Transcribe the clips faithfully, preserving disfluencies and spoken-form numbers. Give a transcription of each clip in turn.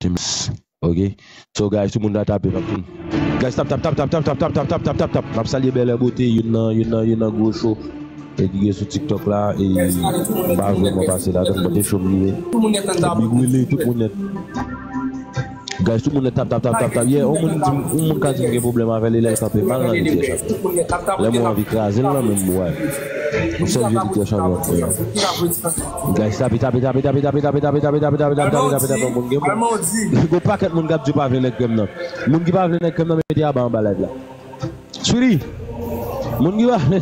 Ok. So guys, tout moun ta tape, n ap tou. Guys, tap, tap, tap. N ap salye Bèlè Bote, youn nan, youn nan, youn nan gwo show. E ki gen sou TikTok la, e m pa vrèman pase ladan, m pote show m li ye. Big Willy, tout moun nèt. Guys, tout moun nèt tap, tap, tap, tap, tap. Yeah, yon moun di m, yon moun ka di m gen pwoblèm avè l, e lè l kanpe mal nan lit Tè Chanpyon. Lè mwen anvi kraze l nan menm, wè. M sèl jedi Tè Chanpyon. Guys, tape, tape, tape, tape, tape, tape, tape, tape, tape, tape, tape, tape, tape, tape, tape, moun gen bon. Gon pakèt moun k ap di yo pa vle nèg krèm nan. Moun ki pa vle nèg krèm nan, mete anba anba live la. Sweety, moun ki pa vle.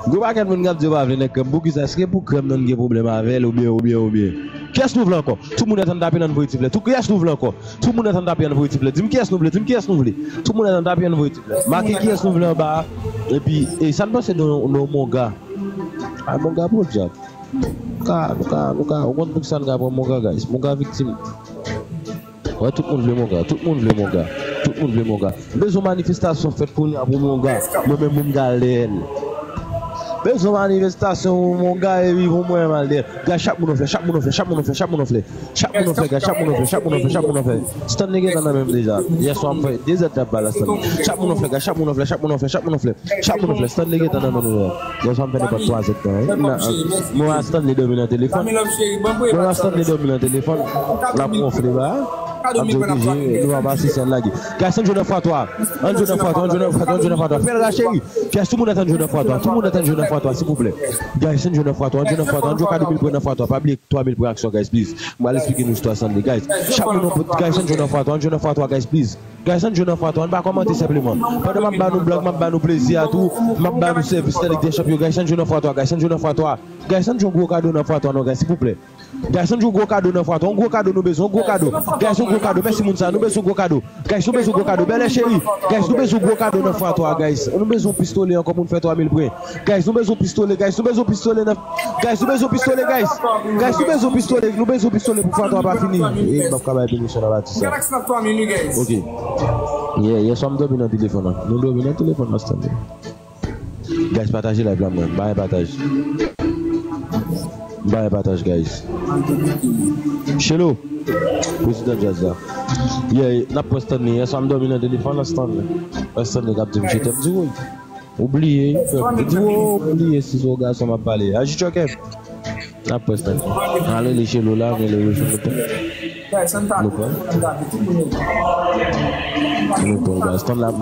Gon pakèt moun k ap di yo pa vle nèg krèm. Poukisa? Èske pou krèm nan gen pwoblèm avè l oubyen, oubyen, oubyen? Kiyès nou vle ankò? Tout moun antann tape nan voye tiflè. Tout kiyès nou vle ankò? Tout moun antann tape nan voye tiflè. Di m kiyès nou vle, di m kiyès nou vle. Tout moun antann tape nan voye tiflè. Make kiyès nou vle anba a. Epi, e sa n panse de, de Monga? A, Monga podyab. Nou ka, nou ka, nou ka, ou konn poukisa n ka pran Monga, guys? Monga viktim. Wè, tout moun vle Monga, tout moun vle Monga, tout moun vle Monga. M bezwen manifestasyon fèt kounye a pou Monga. Mwen menm, mwen m ka lè l. Bezwen manifestasyon pou Monga epi pou mwen m al lè l. Guys, chak moun anflè, chak moun anflè, chak moun anflè, chak moun anflè. Chak moun anflè, guys, chak moun anflè, chak moun anflè, chak moun anfè. Stanley gentan nan menm deja. Yè swa m fè de zèt t ap bay la Stanley. Chak moun anflè, guys, chak moun anflè, chak moun anflè, chak moun anflè. Chak moun anfè, Stanley gentan nan menm yo. Yè swa m fè nenpòt twa zèt tan, wi. Mwen a Stanley dòmi nan telefòn. Mwen a Stanley dòmi nan telefòn. L ap wonfle ba. Ap di oblije, nou ap asiste, ann lage. Guys, ann jwe nan fwa twa. Ann jwe nan fwa twa, ann jwe nan fwa twa, ann jwe nan fwa twa. Fè l la, cheri. Guys, tout moun antann jwe nan fwa twa. Tout moun antann jwe nan fwa twa, silvouplè. Guys, ann jwe nan fwa twa, ann jwe nan fwa twa, ann jwe kado mil pwen nan fwa twa. Pa bliye twa mil pwen ak sa, guys, please. Mwen al esplike nou istwa Stanley, guys. Chak moun anpòt, guys, ann jwe nan fwa twa, ann jwe nan fwa twa, guys, please. Guys, ann jwe nan fwa twa, ann pa kòmante senpleman. Pandan m ap ba nou blag, m ap ba nou plezi a tou, m ap ba nou sèvis nan Lig dè Chanpyon, guys, ann jwe nan fwa twa, guys, ann jwe nan fwa twa. Guys, ann jwe yon gwo kado nan fwa twa non, guys, silvouplè. Guys, ann jwe yon gwo kado nan fwa twa, yon gwo kado nou bezwen, yon gwo kado. Guys, yon gwo kado, mèsi moun sa, nou bezwen yon gwo kado. Guys, nou bezwen yon gwo kado, Bèlè cheri. Guys, nou bezwen yon gwo kado nan fwa twa, guys. Nou bezwen yon pistole ankò pou n fè twa mil pwen. Guys, nou bezwen pistole, guys, nou bezwen pistole nan. Guys, nou bezwen pistole, guys. Guys, nou bezwen pistole, nou bezwen pistole pou fwa twa pa fini. E, m p ap ka bay pinisyon nan pati sa. Ok. Yeah, yè swa m dòmi nan telefòn nan. Nou dòmi nan telefòn nan, Stanley. Guys, pataje live la, mwen. M pa gen pataj. M pa gen pataj, guys. Chelo, prezidan djaz la. Yeah, n ap pran Stanley. Yè swa m dòmi nan telefòn nan, Stanley. Wè Stanley k ap di m, je t'aime, di woy. Ou bliye, frè m. Di, oh, ou bliye si se yon gason m ap pale. Aji tchòkè. N ap pran Stanley. Ale li Chelo la, gen le rezo nou pran. Nou pran. Nou pran, guys. Stanley la, oh,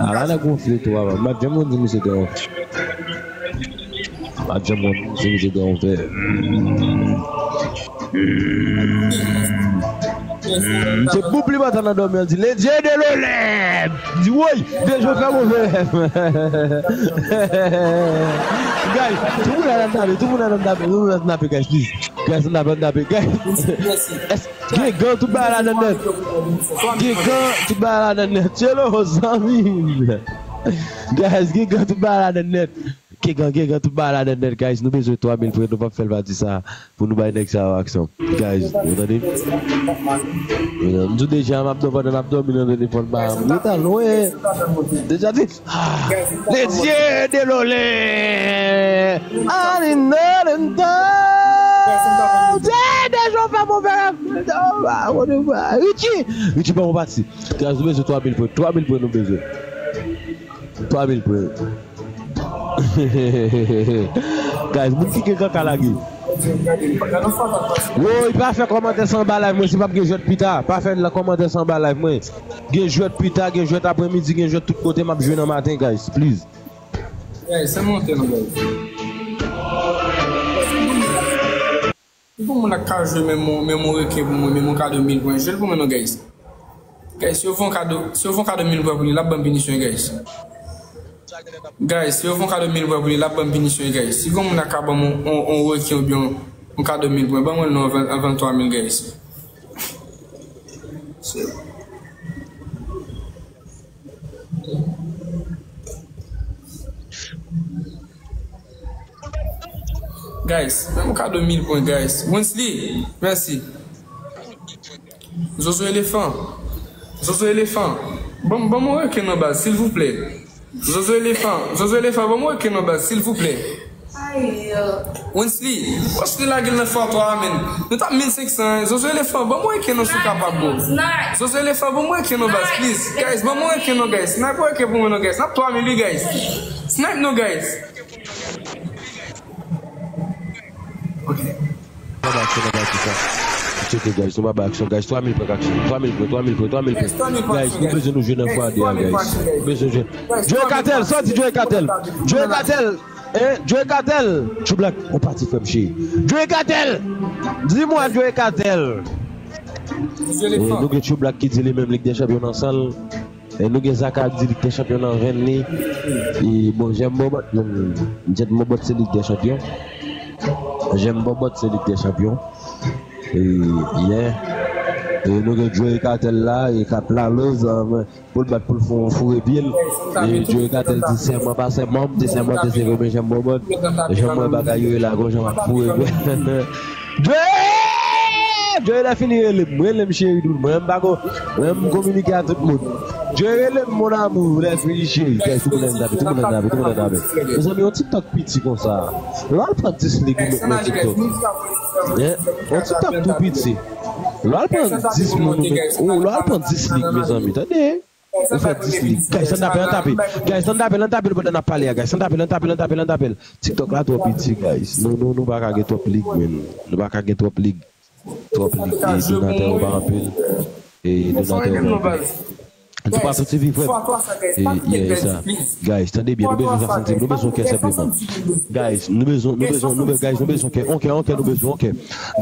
ala nèg wonfle tou, papa. M pa t janm konn di misye te wonfle. M pa t janm konn di misye te wonfle. Se boub li pantan nan dòmi an di, le Dieu de l'Olympe! Di, woy, Dejo fè move rèv. Guys, tout moun la nan tape, tout moun la nan tape, tout moun la nan tape, guys, please. Guys, ann tape, ann tape, guys. Èske gen gan tout bagay la nan nèt? Gen gan tout bagay la nan nèt. Chelo, zanmi. Guys, gen gan tout bagay la nan nèt. Gen gan, gen gan tout bagay la nan nèt, guys. Nou bezwen twa mil pwen, nou p ap fè l pati sa. Pou nou bay nèg sa yo aksyon. Guys, nou tande? M di w deja, m ap dòmi, pandan n ap dòmi nan telefòn pa m. Reta lwen. Deja di, ah, le Dieu de l'Olympe. Alinda, Alinda. Dieu de Jehovah, mon père. Richie, Richie, ban mwen pati. Guys, nou bezwen twa mil pwen. Twa mil pwen nou bezwen. Twa mil pwen. Guys, moun ki gen kaka lage. Woy, pa fè kòmantè sa anba live mwen si p ap gen jwèt pita. Pa fè kòmantè sa anba live mwen. Gen jwèt pita, gen jwèt aprèmidi, gen jwèt tout kote, m ap jwe nan maten, guys. Please. Guys, se monte non, guys. Si pou moun ak ka jwe menm yon, menm yon reken pou mwen, menm yon kado mil pwen, jwe l pou mwen non, guys. Guys, si yo fè yon kado, si yo fè yon kado mil pwen pou li, l ap ban m pinisyon, guys. Guys, si yo fè yon kado mil pwen pou li, l ap ban m pinisyon, guys. Si gon moun ak ka ban m yon, yon, yon reken oubyen yon, yon kado mil pwen, ban mwen l non, anvan, anvan twa mil, guys. Guys, ban m yon kado mil pwen, guys. Wensley, mèsi. Zozo Elefan. Zozo Elefan. Ban m, ban m yon reken non baz, silvouplè. Zozo Elefan. Zozo Elefan, ban m yon reken non baz, silvouplè. Wensley, Wensley lage l nan fwa twa a, menn. Nou t ap mil senk san, zozo elefan, ban mwen reken non si w kapab, bro. Zozo elefan, ban mwen reken non, baz, please. Guys, ban mwen reken non, guys. Snipe reken pou mwen non, guys. N ap twa mil, wi, guys. Snipe non, guys. Ok. Anba aksyon, anba aksyon, sa. Tcheke, guys, nou anba aksyon, guys. Twa mil prank aksyon. Twa mil prank, twa mil prank, twa mil prank. Guys, nou bezwen nou jwe nan fwa de a, guys. Nou bezwen jwe. Joey Kartel, sòti Joey Kartel. Joey Kartel. Hein, Joey Kartel. Tchou Black, ou pati frè m cheri. Joey Kartel. Di mwen Joey Kartel. Eh, nou gen Tchou Black ki di li menm Lig dè Chanpyon nan san l. E nou gen Zaka k di Lig dè Chanpyon nan venn li. E bon, Jèm Bòbòt, menm, Jèm Bòbòt se Lig dè Chanpyon. Jèm Bòbòt se Lig dè Chanpyon. E, yeah. E nou gen Joey Kartel la, e k ap laloz, um, pou l bat pou l fou, foure pye l. E Joey Kartel di sèman pa sèman, m te sèman te seve men Jèm Bòbòt. Jan m wè bagay yo ye la, gon jan m ap foure pye l. Dre! Dre lè fini rele m, rele m cheri doudou. Mwen m pa ko, mwen m kominike a tout moun. Dre rele m mon amour, lè fini cheri. Guys, tout moun ann tape, tout moun ann tape, tout moun ann tape. Mezanmi, yon TikTok piti konsa. Lè w al pran dis lig ou met nan TikTok. Hein? Yon TikTok tou piti. Lè w al pran dis moun ou met, oh, lè w al pran dis lig, mezanmi, tande. Ou fè dis lig. Guys, ann tape, ann tape. Guys, ann tape, ann tape l pandan n ap pale a, guys. Ann tape l, ann tape l, ann tape l, ann tape l. TikTok la twò piti, guys. Nou, nou, nou pa ka gen twòp lig, men. Nou pa ka gen twòp lig. Twòp lig. E donatè yo pa anpil. E donatè yo pa anpil. Ann tou pa soti vi, frè m. E, yeah, e sa. Guys, tande byen. Nou bezwen swasanndiz, nou bezwen kè senpleman. Guys, nou bezwen, nou bezwen, nou bezwen, guys, nou bezwen kè. On kè, on kè, nou bezwen, on kè.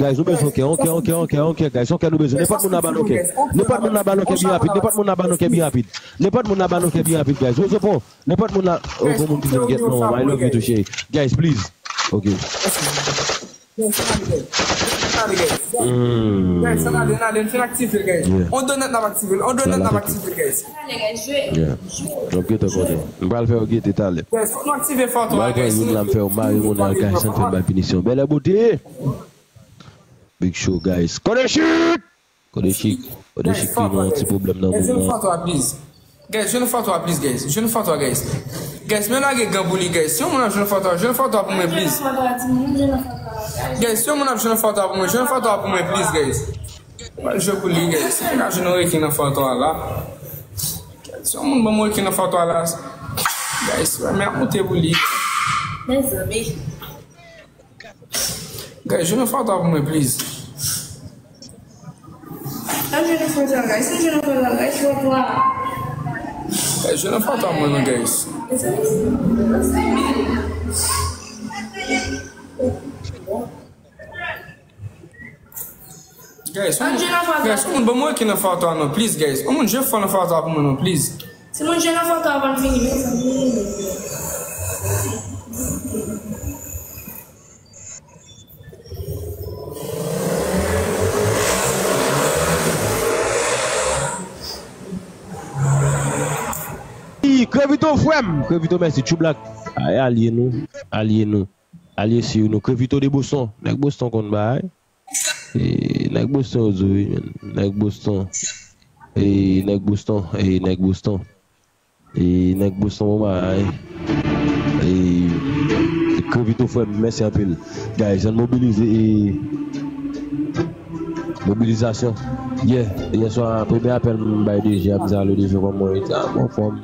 Guys, nou bezwen kè, on kè, on kè, on kè, on kè, guys, on kè nou bezwen. Nenpòt moun la ba nou kè. Nenpòt moun la ba nou kè byen rapid. Nenpòt moun la ba nou kè byen rapid. Nenpòt moun la ba nou kè byen rapid, guys. Wozopo, nenpòt moun la. Oh, gon moun ki di m get no, I love you too, cheri. Guys, please. Ok. Guys, ann ale, guys. Guys, ann ale, ann ale, n fin aktive l, guys. On donèt n ap aktive l, on donèt n ap aktive l, guys. Yeah. N ap gentan konnen. M pral fè yo gete talè. Guys, fòk nou aktive fwa twa a, guys. M pral pran youn la, m fè yo mare monnen an, guys, san fè m bay pinisyon. Bèlè bote! Big Show, guys. Kote chik! Kote chik! Kote chik ki gen yon ti pwoblèm nan moman. Guys, jwenn fwa twa, please. Guys, jwenn fwa twa, please, guys. Jwenn fwa twa, guys. Guys, men lage gan pou li, guys. Si yon moun ap jwenn fwa twa, jwenn fwa twa pou mwen, please. Guys, si yon moun ap jwenn fwa twa pou mwen, jwenn fwa twa pou mwen, please, guys. Mwen jwe pou li, guys. Si mwen ka jwenn yon reken nan fwa twa la. Guys, si yon moun ban mwen reken nan fwa twa la. Guys, men ap moute pou li. Mezanmi. Guys, jwenn yon fwa twa pou mwen, please. An jwenn yon fwa twa, guys. An jwenn yon fwa twa, guys. Fwa twa. Guys, jwenn yon fwa twa pou mwen, non, guys. Guys, on moun, guys, on moun ban mwen reken nan fwa twa, non, please, guys. On moun jwe fwa nan fwa twa pou mwen, non, please. Si moun jwe nan fwa twa, pa fini, mezanmi. Ih, Krevito, frè m. Krevito, mèsi. Tchou Black. Ay, alye nou. Alye nou. Alye si nou. Krevito de Boston. Nèg Boston konn bay. E, nèg Boston yo di wi, men. Nèg Boston. E, nèg Boston. E, nèg Boston. E nèg Boston bon bagay. E, e Krevito frè m, mèsi anpil. Guys, ann mobilize e mobilizasyon. Yeah, yè swa, premye apèl m bay D J a, m di alo D J kòman w ye? Di a m anfòm.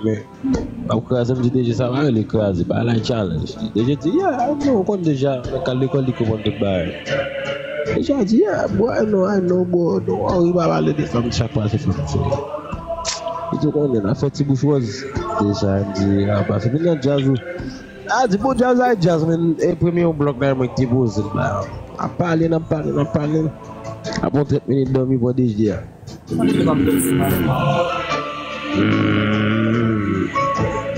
Men, m ap kraze, m di D J sa va rele kraze, bagay la challenge. D J di, yeah, I know, ou konn deja, nèg k al lekòl, li konprann tout bagay. D J a di, yeah, bro, I know, I know, bro, don't worry, pa pale de fanm, chak fwa se fanm, se. Li di, ou konnen, n ap fè ti bouch wòz. Deja, m di, a, pase vin nan djaz ou. A, di, bon, djaz la, djaz, men, e premye yon blòk la, mwen ki te poze l la. Ap pale, n ap pale, n ap pale. Apre yon trant minit dòmi, pran D J a. Hmm.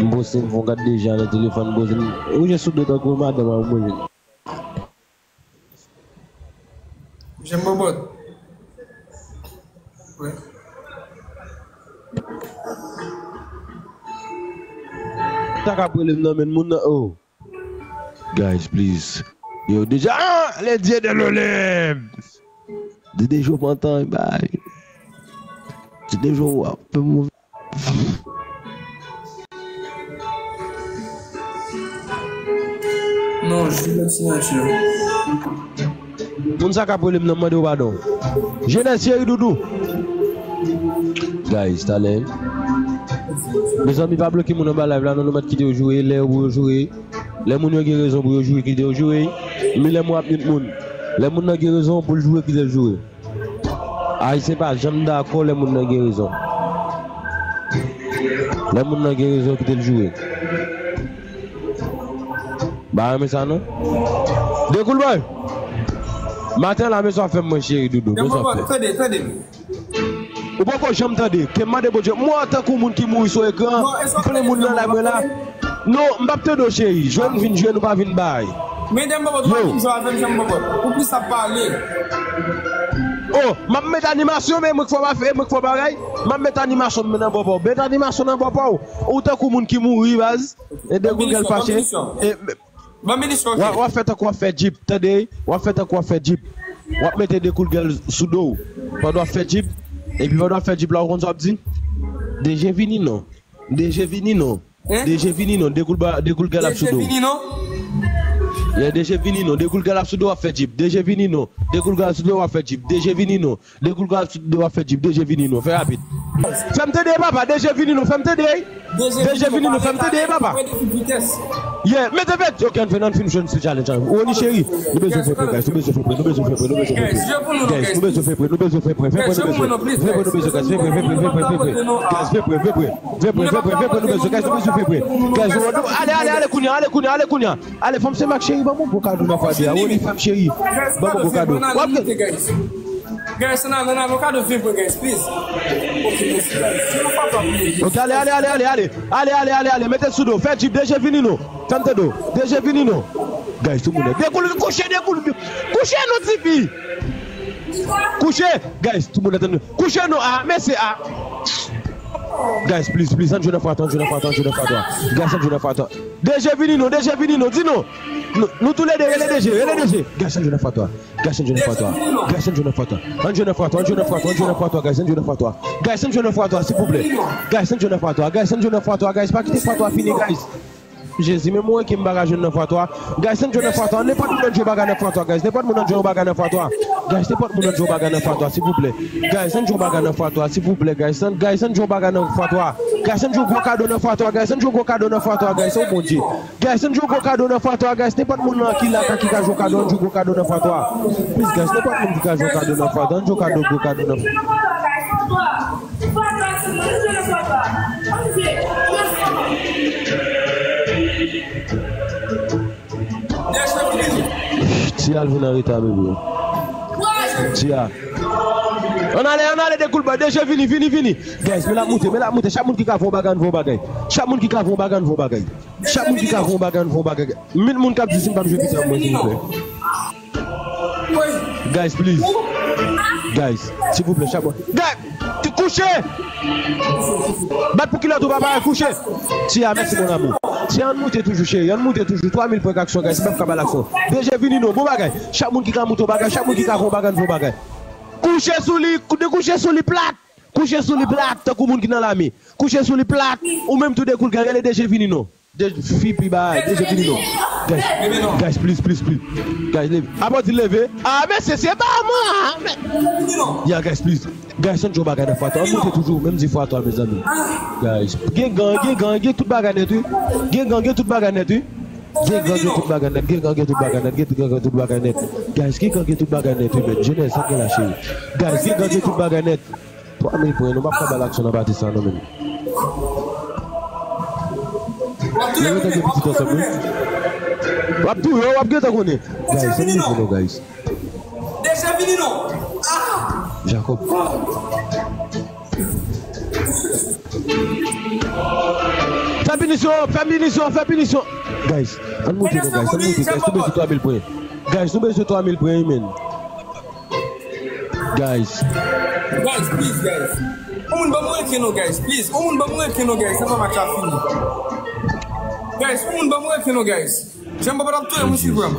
M poze, m fon gad D J a nan telefòn, m poze, m, ou jis sou do tankou madanm an, mwen. Jèm bòbòt. Wi. Sa k ap rele m nan men moun nan, oh. Guys, please. Yo, deja, ah, les dieux de l'Olympe. Di deja w pantan, bay. Di deja w ap fè move. Moun sa k ap rele m nan mande w padon. Jenès cheri doudou. Guys, talè. Mezanmi, pa bloke moun anba live la, non, nou mèt kite yo joure, lè yo pou yo joure. Lè moun yo gen rezon pou yo joure, kite yo joure. Men lè mwen ap mute moun. Lè moun nan gen rezon pou l joure, kite l joure. Ayisyen pa janm dakò lè moun nan gen rezon. Lè moun nan gen rezon, kite l joure. Ba renmen sa non. Dekoul boy. Maten la, men sa w ap fè m, mwen cheri doudou, men sa w ap fè. Tande, tande. Ou poko janm tande. Ke m mande Bondye, mwen antanke yon moun ki mouri sou ekran, m konnen moun nan la mwen la. Non, m p ap tande w cheri. Jwenn vin jwenn ou pa vin bay. Men dèm bòbòt ou pa vin jwe avè m, janm bòbòt. Ou plis ap pale. Oh, m ap met animasyon, men mwen k fò pa fè, mwen k fò bagay. M ap met animasyon m nan bòbòt. Met animasyon nan bòbòt. Ou tankou moun ki mouri, baz. E dekoul gèl fache. Ban m inisyon. W ap fè tankou w ap fè djip, tande, w ap fè tankou w ap fè djip. W ap mete dekoul gèl sou do w. Pandan w ap fè djip, epi pandan w ap fè djip la, ou konn sa w ap di? D J vini non. D J vini non. D J vini non. Dekoul gèl ap sou do w. Yeah, D J vini non. Dekoul gèl ap sou do w, w ap fè djip. D J vini non. Dekoul gèl ap sou do w, w ap fè djip. D J vini non. Dekoul gèl ap sou do w, w ap fè djip. D J vini non. Fè rapid. Fè m tande papa. D J vini non. Fè m tande. D J vini non. Fè m tande papa. Yeah, mete vèt. Ok, ann fè, ann fin jwenn ti challenge. Woni cheri. Nou bezwen fè pre, guys. Nou bezwen fè pre. Nou bezwen fè pre. Nou bezwen fè pre. Guys, nou bezwen fè pre. Nou bezwen fè pre. Fè pre nou bezwen. Fè pre nou bezwen, guys. Fè pre, fè pre, fè pre. Guys, fè pre, fè pre. Fè pre, fè pre, fè pre nou bezwen, guys. Nou bezwen fè pre. Guys, ale, ale, ale kounya, ale kounya, ale kounya. Ale, fanm se mak cheri, ban m yon gwo kado nan fwa de a. Woni fanm cheri. Ban m yon gwo kado. W ap gen. Guys, nan, nan, nan, nou kado vin pou guys, please. Ok, ale, ale, ale, ale, ale. Ale, ale, ale, ale. Mete sou do. Fè djip, D J vini non. Fè m tande w. D J vini non. Guys, tout moun. Dekoul, kouche, dekoul. Kouche non, tifi. Kouche. Guys, tout moun antann. Kouche non, a, mesye, a. Guys, please, please, ann jwe nan fwa twa, ann jwe nan fwa twa, ann jwe nan fwa twa. Guys, ann jwe nan fwa twa. D J vini non, D J vini non, di non. Nou, nou toulede, rele D J, rele D J. Guys, ann jwe nan fwa twa. Guys, ann jwe nan fwa twa. Guys, ann jwe nan fwa twa. Ann jwe nan fwa twa, ann jwe nan fwa twa, ann jwe nan fwa twa, guys, ann jwe nan fwa twa. Guys, ann jwe nan fwa twa, silvouplè. Guys, ann jwe nan fwa twa, guys, ann jwe nan fwa twa, guys, pa kite fwa twa fini, guys. Jezi, men mwen ki m pa ka jwenn nan fwa twa. Guys, ann jwe nan fwa twa. Nenpòt moun ann jwe bagay nan fwa twa, guys. Nenpòt moun ann jwe bagay nan fwa twa. Guys, nenpòt moun ann jwe bagay nan fwa twa, silvouplè. Guys, ann jwe bagay nan fwa twa, silvouplè. Guys, ann, guys, ann jwe bagay nan fwa twa. Guys, ann jwe gwo kado nan fwa twa, guys. Ann jwe gwo kado nan fwa twa, guys. O Bondye. Guys, ann jwe gwo kado nan fwa twa, guys. Nenpòt moun nan ki la, ki ka jwe kado, ann jwe gwo kado nan fwa twa. Please, guys, nenpòt moun ki ka jwe kado nan fwa twa, ann jwe kado, gwo kado nan fwa twa. Tia al vin an reta, bebe. Tia. Ann ale, ann ale, dekoul boy. D J vini, vini, vini. Guys, men l ap moute, men l ap moute. Chak moun ki ka fè yon bagay, ann fè yon bagay. Chak moun ki ka fè yon bagay, ann fè yon bagay. Chak moun ki ka fè yon bagay, ann fè yon bagay. Met moun k ap di si m p ap jwe pita mwen, silvouplè. Guys, please. Guys, silvouplè, chak moun. Guys, kouche! Bat pou kilòt ou papa, kouche! Tia, mèsi mon amour. Tia, ann moute toujou, cheri. Ann moute toujou. Twa mil pwen k aksyon, guys. M p ap ka ba l aksyon. D J vini non. Bon bagay. Chak moun ki ka moute yon bagay, chak moun ki ka fè yon bagay, ann fè yon bagay. Kouche sou li, kou-, dekouche sou li plat. Kouche sou li plat, tankou moun ki nan lame. Kouche sou li plat. Ou menm tou dekoul, guys, rele D J vini non. De, fi pi ba, D J vini non. Guys, guys, please, please, please. Guys, leve. Apa w di leve? Ah, mesye, se pa mwen, ah, men. Yeah, guys, please. Guys, ann jwe bagay nan fwa twa. Ann moute toujou, menm di fwa twa, mezanmi. Guys, gen gang, gen gang, gen tout bagay nèt, wi. Gen gang, gen tout bagay nèt, wi. Gen gang, gen tout bagay nèt, gen gang, gen tout bagay nèt, gen gang, gen tout bagay nèt. Guys, gen gang, gen tout bagay nèt, wi, men. Jenès, sa gen la, cheri. Guys, gen gang, gen tout bagay nèt. Twa mil pwen, nou p ap ka ba l aksyon nan pati sa, non, men. Nou gentan gen pitit ansanm, wi. W ap touye w, w ap gentan konnen. Guys, se nivo nou, guys. Deje vini non. Ah! Jacob. Fè pinisyon, fè pinisyon, fè pinisyon. Guys, ann moute non, guys, ann moute, guys, nou bezwen twa mil pwen. Guys, nou bezwen twa mil pwen, wi, men. Guys. Guys, please, guys. Yon moun ban mwen rete non, guys, please. Yon moun ban mwen rete non, guys, avan match la fini. Guys, yon moun ban mwen rete non, guys. Jan m pa t ap touye m, wi, silvouplè.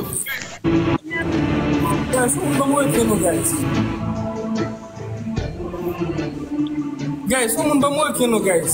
Guys, yon moun ban mwen rete non, guys. Guys, yon moun ban mwen rete non, guys.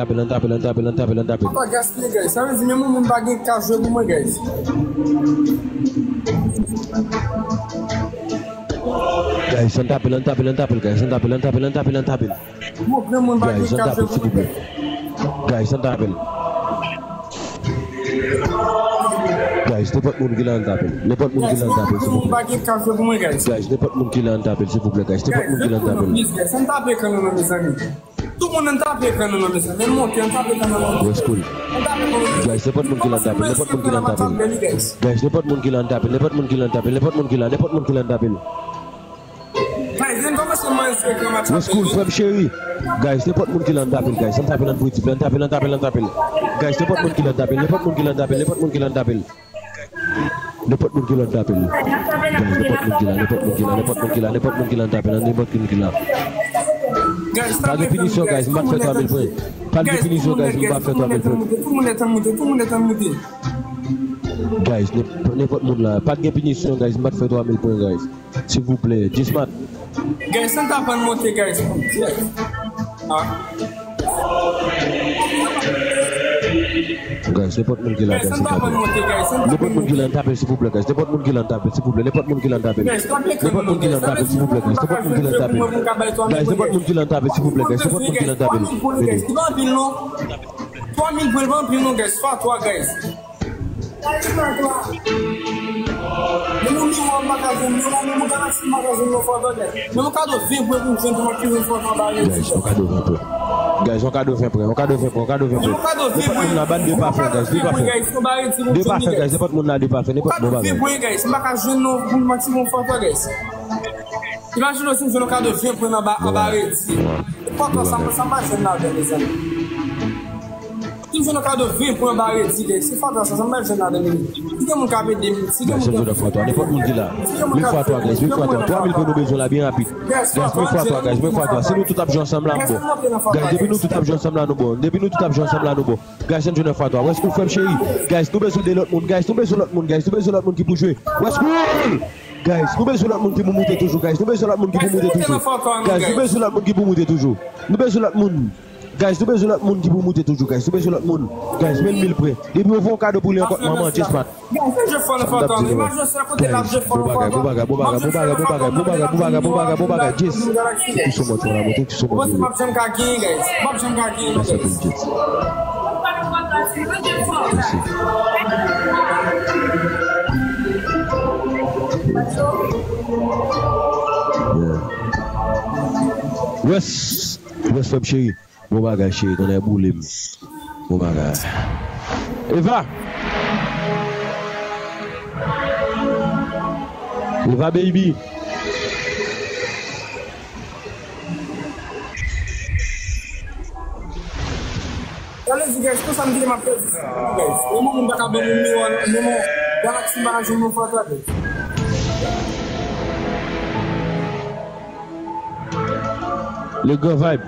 tape l, ann tape l, ann tape l, ann tape l, ann tape l. Papa gaspiye, guys. Sa vle di menm moun pa gen k ka jwe pou mwen, guys. Guys, ann tape l, ann tape l, ann tape l, guys. Ann tape l, ann tape l, ann tape l, ann tape l, ann tape l. Guys, ann tape l, silvouplè. Guys, ann tape l. Guys, nenpòt moun ki la, ann tape l. Nenpòt moun ki la, ann tape l, silvouplè. Guys, nenpòt moun ki la, ann tape l, silvouplè, guys. Nenpòt moun ki la, ann tape l. Tout moun ann tape ekran nan men, mezanmi. Tout moun ann tape ekran nan men, mezanmi. Ann monte, ann tape ekran nan men. West Cool. Ann tape ekran nan men. Guys, nenpòt moun ki la, ann tape l. Nenpòt moun ki la, ann tape l. Guys, nenpòt moun ki la, ann tape l. Nenpòt moun ki la, nenpòt moun ki la, nenpòt moun ki la, ann tape l. Guys, nou kòmanse manje ekran match. West Cool, frè m cheri. Guys, nenpòt moun ki la, ann tape l, guys. Ann tape l, ann pwodui, ann tape l, ann tape l, ann tape l. Guys, nenpòt moun ki la, ann tape l. Nenpòt moun ki la, ann tape l. Nenpòt moun ki la, ann tape l. Nenpòt moun ki la, ann tape l. Guys, nenpòt moun ki la, nenpòt moun ki la, nenpòt moun ki la, nenpòt moun ki la, ann tape l, nenpòt moun ki la. Pa gen pinisyon, guys, m pa t fè twa mil pwen. Pa t gen pinisyon, guys, m pa t fè twa mil pwen. Tout moun nèt ann moute, tout moun nèt ann moute. Guys, nenpòt moun la. Pa t gen pinisyon, guys, m pa t fè twa mil pwen, guys. Silvouplè, Jesmat. Guys, ann tape ann monte, guys. Ah. Guys, nenpòt moun ki la, guys, ann tape l. Nenpòt moun ki la, ann tape l, silvouplè, guys. Nenpòt moun ki la, ann tape l, silvouplè. Nenpòt moun ki la, ann tape l. Nenpòt moun ki la, ann tape l, silvouplè, guys. Nenpòt moun ki la, ann tape l. Guys, nenpòt moun ki la, ann tape l, silvouplè, guys. Nenpòt moun ki la, ann tape l. Vini. Twa mil pwen pa anpil non, guys. Fwa twa, guys. Men yon miwa m pa ka jwenn, men yon, men yon galaksi m pa ka jwenn yon fwa twa, guys. Men yon kado ven pwen pou m jwenn pou m aktive yon fwa twa anba redi. Guys, yon kado ven pwen. Guys, yon kado ven pwen, yon kado ven pwen, yon kado ven pwen. Yon kado ven pwen. Nenpòt moun la, ban de pafè, guys, de pafè. De pafè, guys, nenpòt moun la, de pafè, nenpòt moun bagay. Yon kado ven pwen, guys, m pa ka jwenn non pou m aktive yon fwa twa, guys. Imajine w si m jwenn yon kado ven pwen anba, anba redi. Fwa twa sa, sa m pa jwenn ladan, mezanmi. Si m jwenn yon kado ven pwen anba redi, guys, se fwa twa sa, sa m pa jwenn ladan, mezanmi. Si gen moun k ap ede m, si gen moun k ap ede m. Guys, fwa twa, nenpòt moun ki la. Vin fwa twa, guys, vin fwa twa. Twa mil pwen nou bezwen la, byen rapid. Guys, vin fwa twa, guys, vin fwa twa. Si nou tout ap jwe ansanm la, m bon. Guys, depi nou tout ap jwe ansanm la, nou bon. Depi nou tout ap jwe ansanm la, nou bon. Guys, ann jwenn fwa twa. West Cool, frè m cheri. Guys, nou bezwen de lòt moun. Guys, nou bezwen lòt moun. Guys, nou bezwen lòt moun ki pou jwe. West Cool! Guys, nou bezwen lòt moun ki pou moute toujou. Guys, nou bezwen lòt moun ki pou moute toujou. Guys, nou bezwen lòt moun ki pou moute toujou. Nou bezwen lòt moun. Guys, nou bezwen lòt moun ki pou moute toujou, guys. Nou bezwen lòt moun. Guys, mil, mil pwen. Depi yo fè yon kado pou li ankò, manman, Jesmat. Guys, se jwe fò nan fwa twa. Imajine se kote l ap jwe fò nan fwa twa. Bon bagay, bon bagay, bon bagay, bon bagay, bon bagay, bon bagay, bon bagay, bon bagay, bon bagay, bon bagay, bon bagay, Jess. Ki sou mòt, mon amour, ki sou mòt. Mwen se m ap janm ka genyen, guys. M ap janm ka genyen, guys. Mèsi anpil, Jess. Mèsi. Yeah. Wes, Wes, frè m cheri. Bon bagay, cheri, tonnè boule m. Bon bagay. Eva! Eva, baby! Sa vle di, guys, konsa m gentan m ap pèdi, guys. Yon moun pa ka ban m yon miwa, yon moun galaksi m pa ka jwenn yon fwa twa, guys. Le Grand Vibe.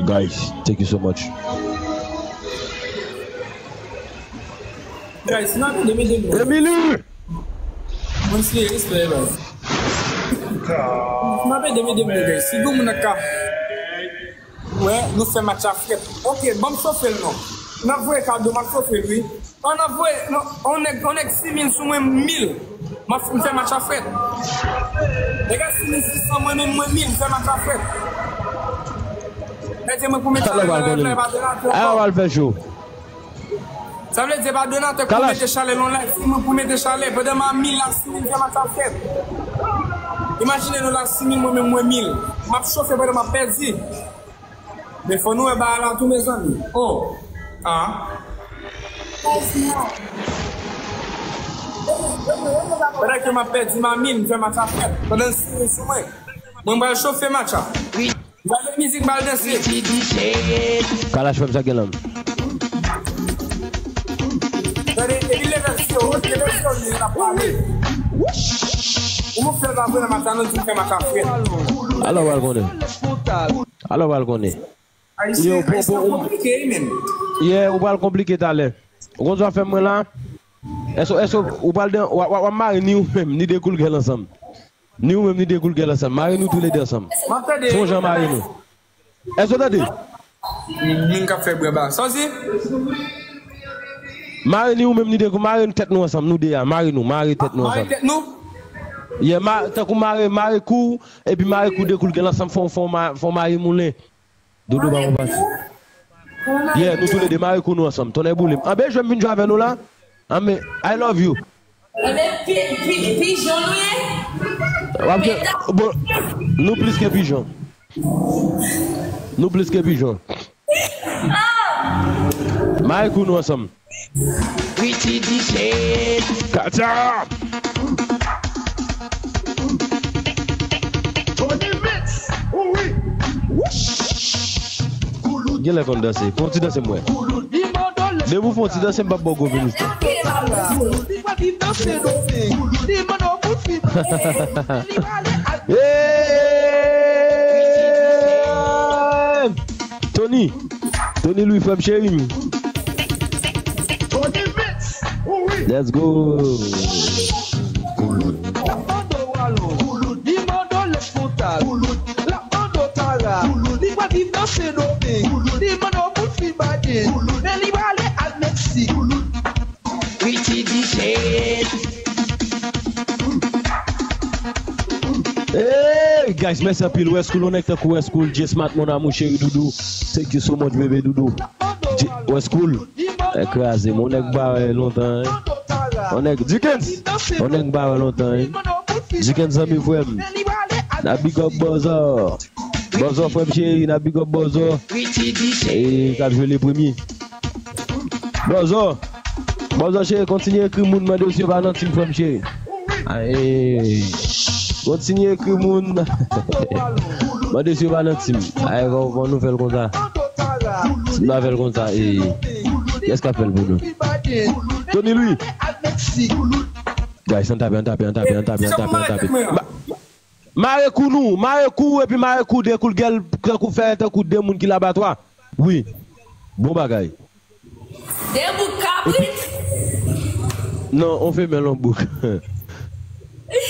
Guys, thank you so much. Guys, si n ap ede, ede nou. Emily! Mwen se respè, baz. Si n ap ede, ede nou, guys. Si gen moun nan ka, wè, nou fè match a frèt. Ok, ban m chofe l non. N ap voye kado, m ap chofe l, wi. An ap voye, non, on nèg, on nèg sis mil sou mwen, mil. M ap, m fè match a frèt. Nèg a sis mil sis san, mwen menm, mwen mil, m fè match a frèt. Mete mwen pou mete chalè nan live la, pa donate ankò. Sa vle di pa donate pou mete chalè nan live. Se mwen pou mete chalè. Pandan m a mil la, sis mil fè match ap fèt. Imajine nou la sis mil, mwen menm mwen mil. M ap chofe pandan m ap pèdi. Men fò nou wè bagay la tou, mezanmi. Oh. Ah. Pandan ke m ap pèdi, m a mil, m fè match ap fèt. Pandan l sere sou mwen. Mwen m pral chofe match la. M pral met mizik, m pral danse. Kalash fè m sa gen lan. Tande, epi leve l si yo, leve l si yo, li n ap pale. Ou mwen fè l pa vre nan match la, nou di m fè match ap fèt. Alò w al konnen. Alò w al konnen. Ayisyen, Ayisyen konplike wi, men. Yeah, ou pral konplike talè. Ou konn sa w fè mwen la? Èske, èske ou pral dan, w a, w a, w a mare ni ou menm, ni Dekoulgèl ansanm? Ni ou menm, ni Dekoulgèl ansanm. Mare nou toulède ansanm. Fè yon jan mare nou. Èske w tande? Moun k ap fè bwè ba. Sa w di? Mare ni ou menm, ni Dekoul, mare tèt nou ansanm, nou de a. Mare nou, mare tèt nou ansanm. Mare tèt nou? Yeah, ma-, tankou mare, mare kou, epi mare kou Dekoulgèl ansanm, fè w, fè w ma-, fè w mare moulen. Dodo pa bon pase. Yeah, nou toulède mare kou nou ansanm. Tonnè boule m. Anben, jwe m vin jwe avè nou la. Anben, I love you. Anben, pi-, pi-, pijon nou ye? W ap gen, bon, nou plis ke pijon. Nou plis ke pijon. Mare kou nou ansanm. Richie D J. Kacha! Tony Mix, wi. Genlè konn danse. Fè yon ti danse m wè. Depi w fè yon ti danse, m p ap ba w gwo vini. Hey! Tony, Tony Louis, frè m cheri m. Let's go. Hey, guys, mèsi anpil. West Cool, yon nèg tankou West Cool, J Smart, mon amour, chéri, doudou. Thank you so much, bébé doudou. J-, West Cool, nèg kraze, mon nèg ba wè lontan, hein. Yon nèg, Dickens, yon nèg ba wè lontan, hein. Dickens, zanmi frè m. Na big up, Bòzò. Bòzò, frè m cheri, na big up Bòzò. E, k ap jwe le premye. Bòzò. Bòzò cheri, kontinye ekri moun, mande si yo pa nan team frè m cheri. Ay. Kontinye ekri moun. Mande si yo pa nan team. Ay, bon, bon nouvèl konsa. Si nou fè l konsa, e, kiyès k ap fè l pou nou? Tony Louis. Guys, ann tape, ann tape, ann tape, ann tape, ann tape, ann tape. Ma-, Mare kou nou, mare kou epi mare kou Dekoulgèl, tankou fè tankou de moun ki labatwa. Wi. Bon bagay. De bouk kabrit. Non, on femèl, on bouk.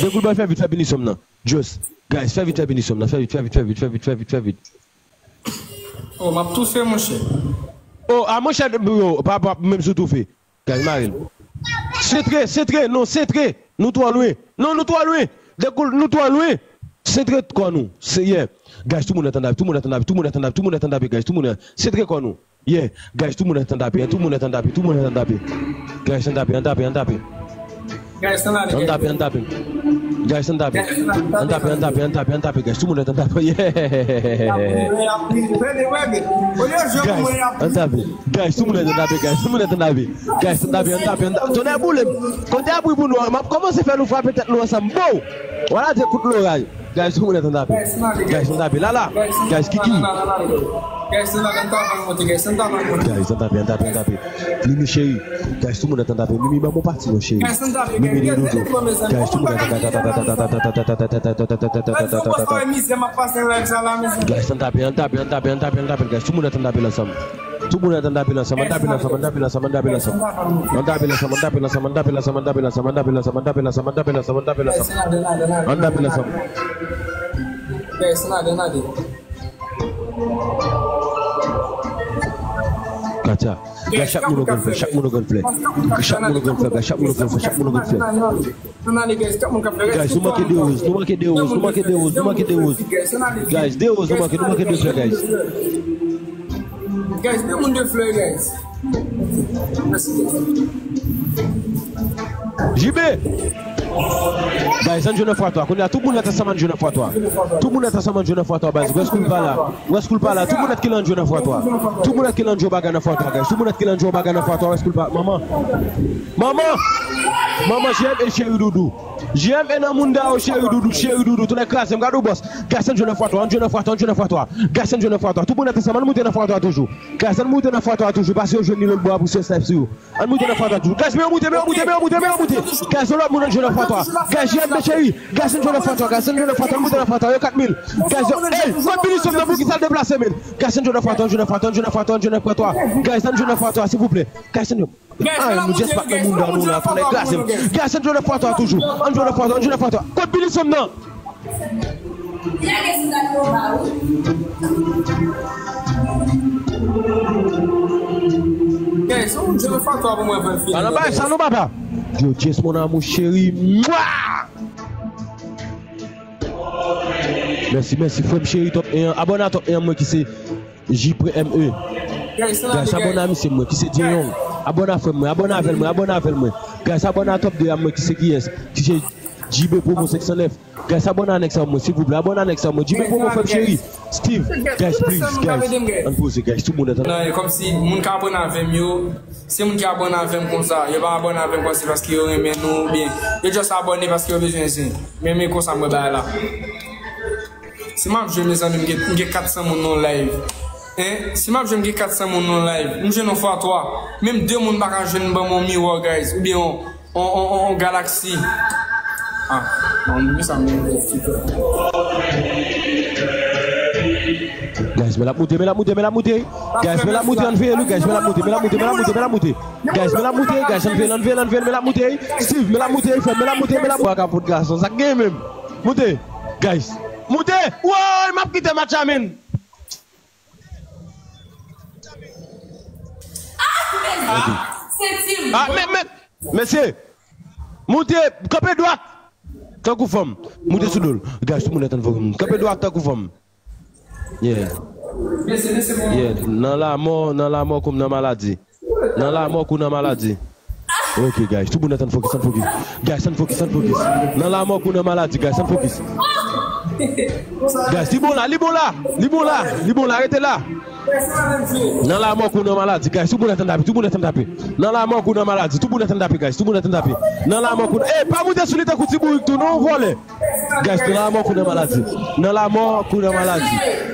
Dekoul bay fè vit, fè pinisyon m nan. Just. Guys, fè vit, fè pinisyon m nan. Fè vit, fè vit, fè vit, fè vit, fè vit, fè vit. Oh, m ap toufe, monchè. Oh, a monchè, yo, pa, pa, menm si w toufe. Guys, mare l. Sentre, sentre, non, sentre. Nou twò lwen. Non, nou twò lwen. Dekoul, nou twò lwen. Sentre kò nou. Se, yeah. Guys, tout moun antann tape, tout moun antann tape, tout moun antann tape, tout moun antann tape, guys, tout moun an-, sentre kò nou. Yeah. Guys, tout moun antann tape, tout moun antann tape, tout moun antann tape. Guys, ann tape, ann tape, ann tape. Guys, ann ale, ann tape, ann tape. Guys, ann tape. Ann tape, ann tape, ann tape, ann tape, guys. Tout moun antann tape. Yeah. Guys, ann tape. Guys, tout moun antann tape, guys. Tout moun antann tape. Guys, ann tape, ann tape, ann tape. Tonnè boule m. Kote abri pou nou an? M ap kòmanse fè nou frape tèt nou ansanm. Bow! Vwala de kout loray. Guys, tout moun antann tape. Guys, ann tape. Lala. Guys, Kiki. Guys, ann tape, ann tape, ann tape. Mimi cheri. Guys, tout moun antann tape. Mimi, ban m yon pati non, cheri. Mimi, Doudou. Guys, tout moun antann tape. Guys, ann tape, ann tape, ann tape, ann tape, ann tape, guys. Tout moun antann tape ansanm. Tout moun antann tape ansanm. Ann tape ansanm, ann tape ansanm, ann tape ansanm. Ann tape ansanm, ann tape ansanm, ann tape ansanm, ann tape ansanm, ann tape ansanm, ann tape ansanm, ann tape ansanm, ann tape ansanm, ann tape ansanm. Ann tape ansanm. Guys, ann ale, ann ale. Katia. Guys, chak moun yon grenn flè, chak moun yon grenn flè. Chak moun yon grenn flè, guys, chak moun yon grenn flè, chak moun yon grenn flè. Ann ale, guys, tout moun k ap fè. Guys, nou manke de woz, nou manke de woz, nou manke de woz, nou manke de woz. Guys, de woz, nou manke, nou manke de flè, guys. Guys, de moun de flè, guys. Mèsi, guys. J B! Guys, ann jwe nan fwa twa. Kounye a, tout moun nèt ansanm ann jwe nan fwa twa. Tout moun nèt ansanm ann jwe nan fwa twa, baz. Wè School pa la. Wè School pa la. Tout moun nèt ki la ann jwe nan fwa twa. Tout moun nèt ki la ann jwe bagay nan fwa twa, guys. Tout moun nèt ki la ann jwe bagay nan fwa twa, wè School pa. Manman. Manman! Manman, J M e cheri doudou. J M e nan moun da yo, cheri doudou, cheri doudou. Tonè kraze m, gade w bòs. Guys, ann jwe nan fwa twa, ann jwe nan fwa twa, ann jwe nan fwa twa. Guys, ann jwe nan fwa twa. Tout moun nèt ansanm, ann moute nan fwa twa toujou. Guys, ann moute nan fwa twa toujou, paske yo jwenn li lòt bò a pou se snipe sou yo. Ann moute nan fwa twa toujou. Guys, men yo moute, men yo moute, men yo moute, men yo moute. Guys, yon lòt moun ann jwe nan fwa twa. Guys, J M e cheri. Guys, ann jwe nan fwa twa, guys, ann jwe nan fwa twa, ann moute nan fwa twa, yo kat mil. Guys, yo, ey, kot Billy Sòm nan, poukisa l deplase, men? Guys, ann jwe nan fwa twa, ann jwe nan fwa twa, ann jwe nan fwa twa, ann jwe nan fwa twa. Guys, ann jwe nan fwa twa, silvouplè. Guys, ann jwe. Ay, nou just pa nan moun dan nou la, tonè kraze m. Guys, ann jwe nan fwa twa toujou. Ann jwe nan fwa twa, ann jwe nan fwa twa. Kot Billy Sòm nan? Guys, ann jwe nan fwa twa pou mwen fè l fini. Pa nan bagay sa non, papa. Yo, Jess, mon amour chéri. Mwa! Mèsi, mèsi, frè m cheri, top un an. Abòne a top un an mwen ki se J P M E. Guys, abòne a misye mwen, ki se Jeyong. Abòne a frè mwen, abòne avè l mwen, abòne avè l mwen. Guys, abòne a top de a mwen, ki se kiyès? Ki se J B Promo senk san nèf. Guys, abòne a nèg sa mwen, silvouplè. Abòne a nèg sa mwen. J B Promo frè m cheri. Steve, guys, please, guys. Ann poze, guys. Tout moun antann. Non, e kòmsi moun k abòne avè m yo, se moun ki abòne avè m konsa. Yo pa abòne avè m konsa paske yo renmen nou oubyen yo just abòne paske yo bezwen zen. Men, men konsa mwen bay la. Si m ap jwe, mezanmi, m gen, m gen kat san moun nan live. Hein? Si m ap jwe, m gen kat san moun nan live. M jwe nan fwa twa. Menm de moun pa ka jwenn ban m yon miwa, guys. Oubyen yon, yon, yon, yon, yon galaksi. Ah, non, m sa m gen. Guys, men l ap moute, men l ap moute, men l ap moute. Guys, men l ap moute, ann veye l wi, guys, men l ap moute, men l ap moute, men l ap moute, men l ap moute. Guys, men l ap moute, guys, ann veye l, ann veye l, ann veye l, men l ap moute. Steve, men l ap moute, frè, men l ap moute, men l ap moute. Bwa kapot gason, sa k gen menm? Moute, guys. Moute! Woy, m ap kite match la, men. Ah, men, men, mesye. Moute, kanpe dwat. Tankou fanm. Moute sou do l. Guys, tout moun nèt ann voye m. Kanpe dwat tankou fanm. Yeah. Yeah. Nan lamò, nan lamò kòm nan maladi. Nan lamò kou nan maladi. Ok, guys, tout moun nèt ann fokis, ann fokis. Guys, ann fokis, ann fokis. Nan lamò kou nan maladi, guys, ann fokis. Guys, li bon la, li bon la, li bon la, li bon la, rete la. Nan lamò kou nan maladi, guys, tout moun nèt ann tape, tout moun nèt ann tape. Nan lamò kou nan maladi, tout moun nèt ann tape, guys, tout moun nèt ann tape. Nan lamò kou nan, ey, pa moute sou li tankou ti bourik tou, non, vòlè. Guys, nan lamò kou nan maladi. Nan lamò kou nan maladi.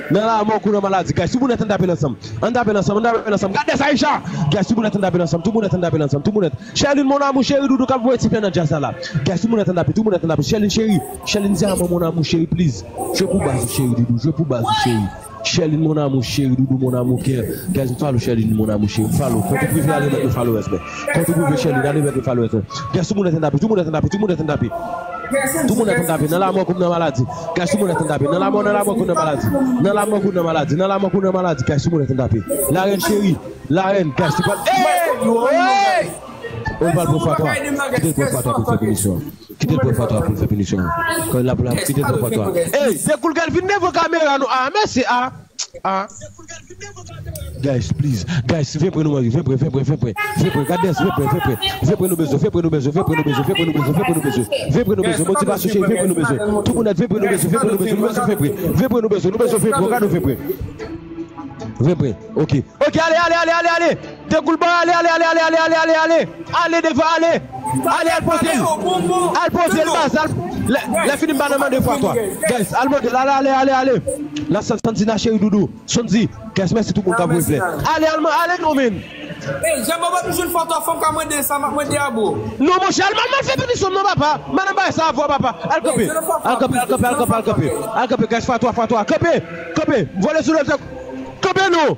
Nan lamò kou nan maladi. Guys, tout moun nèt ann tape l ansanm. Ann tape l ansanm, ann tape l ansanm. Gad dèyè Aisha! Guys, tout moun nèt ann tape l ansanm, tout moun nèt ann tape l ansanm, tout moun nèt. Sherline, mon amour chéri, doudou k ap voye ti flè nan djaz la la. Guys, tout moun nèt ann tape, tout moun nèt ann tape. Sherline chéri, Sherline diaman, mon amour chéri, please. Jwe pou baz ou, cheri doudou, jwe pou baz ou, cheri. Sherline, mon amour chéri, doudou, mon amour cœur. Guys, m follow Sherline, mon amour chéri, m follow. Kont ou prive, ale met nou followers mwen. Kont ou prive, Sherline, ale met nou followers mwen. Guys, tout moun nèt ann tape, tout moun nèt ann tape, tout moun nèt ann tape. Tout moun nèt ann tape, nan lamò kou nan maladi. Guys, tout moun nèt ann tape, nan lamò, nan lamò kou nan maladi. Nan lamò kou nan maladi, nan lamò kou nan maladi. Guys, tout moun nèt ann tape. Larèn cheri, larèn, guys, li pral, ey, yo, ey! Ou pral pran fwa twa. Kite l pran fwa twa pou l fè pinisyon. Kite l pran fwa twa pou l fè pinisyon. Kite l pran fwa twa. Ey, dekoul gèl vin devan kamera nou. Ah, mèsi, ah. Ah. Guys, please. Guys, vin pre nou, mari. Vin pre, vin pre, vin pre. Vin pre, gad dèyè, vin pre, vin pre. Vin pre nou bezwen, vin pre nou bezwen, vin pre nou bezwen, vin pre nou bezwen, vin pre nou bezwen. Vin pre nou bezwen, motivasyon cheri, vin pre nou bezwen. Tout moun nèt, vin pre nou bezwen, vin pre nou bezwen, nou bezwen vin pre. Vin pre nou bezwen, nou bezwen vin pre, gad nou vin pre. Vin pre, ok. Ok, ale, ale, ale, ale, ale. Dekoul ba, ale, ale, ale. Ale devan, ale. Ale, al poze l. Al poze l, baz. Al, lè, lè fini, m pa nan mande fwa twa. Guys, al mande, ale, ale, ale, ale. La, San-, Sandy nan cheri doudou. Sondy, guys, mèsi tout moun k ap voye flè. Ale, al, ale, non, men. Ey, jan bòbò toujou fò twa fanm ka mande sa, m ap mande a, bro. Non, monchè, al, al, al fè pinisyon, non, papa. Madanm bay sa avè w, papa. Al kanpe. Al kanpe, al kanpe, al kanpe, al kanpe. Al kanpe, guys, fwa twa, fwa twa. Kanpe, kanpe. Vole sou lòt. Kanpe, non.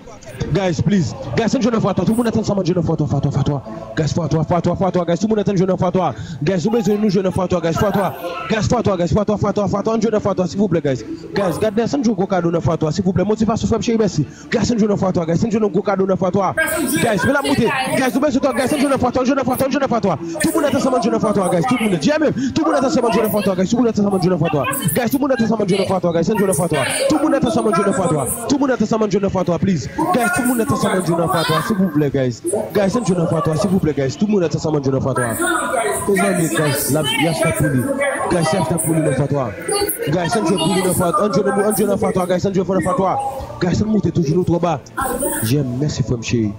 Guys, please. Guys, ann jwe nan fwa twa. Tout moun nèt ansanm, ann jwe nan fwa twa, fwa twa, fwa twa. Guys, fwa twa, fwa twa, fwa twa. Guys, tout moun nèt ann jwe nan fwa twa. Guys, nou bezwen nou jwe nan fwa twa, guys, fwa twa. Guys, fwa twa, guys, fwa twa, fwa twa, fwa twa. Ann jwe nan fwa twa, silvouplè, guys. Guys, gad dèyè, ann jwe gwo kado nan fwa twa, silvouplè. Motivasyon, frè m cheri, mèsi. Guys, ann jwe nan fwa twa, guys, ann jwe nan gwo kado nan fwa twa. Guys, men l ap moute. Guys, nou bezwen twa, guys, ann jwe nan fwa twa, ann jwe nan fwa twa, ann jwe nan fwa twa. Tout moun nèt ansanm, ann jwe nan fwa twa, guys. Tout moun nèt, J M M. Tout moun nèt ansanm, ann jwe nan fwa twa, guys. Tout moun nèt ansanm, ann jwe nan fwa twa. Guys, tout moun nèt ansanm, ann jwe nan fwa twa, guys. Ann jwe nan fwa twa. Tout moun nèt ansanm, ann jwe nan fwa twa. Tout moun nèt ansanm, ann jwe nan fwa twa. Fatwa, please. Guys, tout moun nèt ansanm an jwe nan Fatwa, silvouplè, guys. Guys, an jwe nan Fatwa, silvouplè, guys. Tout moun nèt ansanm an jwe nan Fatwa. Mezanmi, guys, l ap, y ap fè pou li. Guys, y ap fè pou li nan Fatwa. Guys, an jwe pou li nan Fatwa. An jwe nan, an jwe nan Fatwa, guys, an jwe fò nan Fatwa. Guys, an moute toujou nou twò ba. J M, mèsi frè m cheri.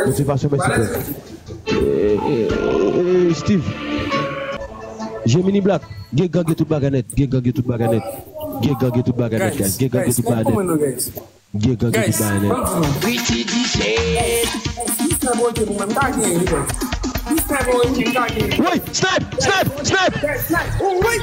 Motivasyon, mèsi frè. Eh, eh, eh, eh, Steve. Gemini Black. Gen gang, gen tout bagay nèt. Gen gang, gen tout bagay nèt. Gen gang, gen tout bagay nèt, guys. Gen gang, gen tout bagay nèt. Gen gang, gen tout bagay nèt. Richie D J. Mister Boy, pou mwen, m ta genyen, guys. Mister Boy, m ta genyen. Woy, snipe, snipe, snipe. Guys, snipe. Oh, woy.